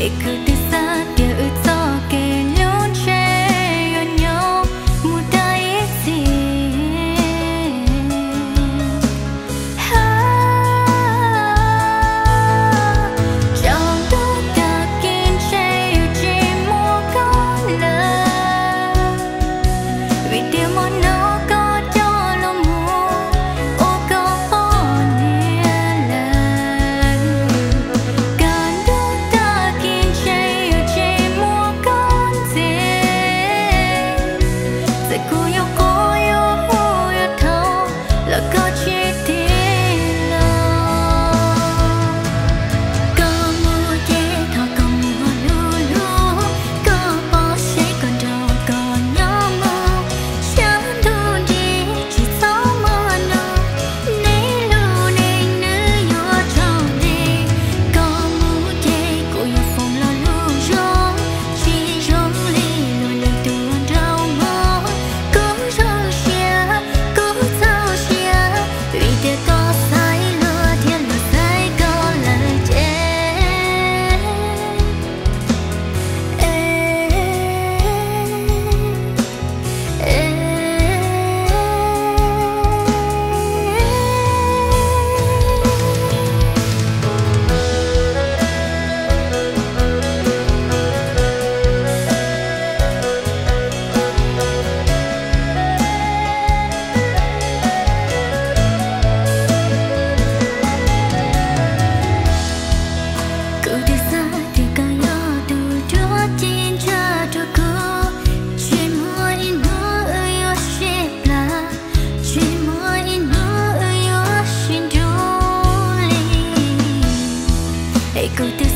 Es kuv twb xav tias wb txoj kev hlub ntshe yuav nyob mus tag ib txhis. Tsaus ntuj tag kis ntshe yuav tsis muaj koj lawm, vim tias hmo no koj coj los mus ua koj poj niam lawm. Kaj ntug tag kis ntshe yuav tsis muaj koj ntxiv. Txawm kuv yuav quaj yuav hu yuav thov los koj tsis tig los. Koj mus ces thov koj mus hlub hlub, koj pom seb koj nrog koj nyob mus, sab ntuj nti tsis txhob muaj nub, neb lub neej nws yuav tsaus nti. Koj mus ces kuv yuav foom los lub zog, tsis zoo li luag lwm tus nraug mog. Kuv zoo siab, kuv txaus siab, vim tias koj xaiv luag thiab luag xaiv koj lawm ces Kuv twb xav tias koj yog tus dua ci ntsa rau kuv, tsis muaj ib hnub wb yuav sib plam, tsis muaj ib hnub wb yuav sib nrug li. Es kuv twb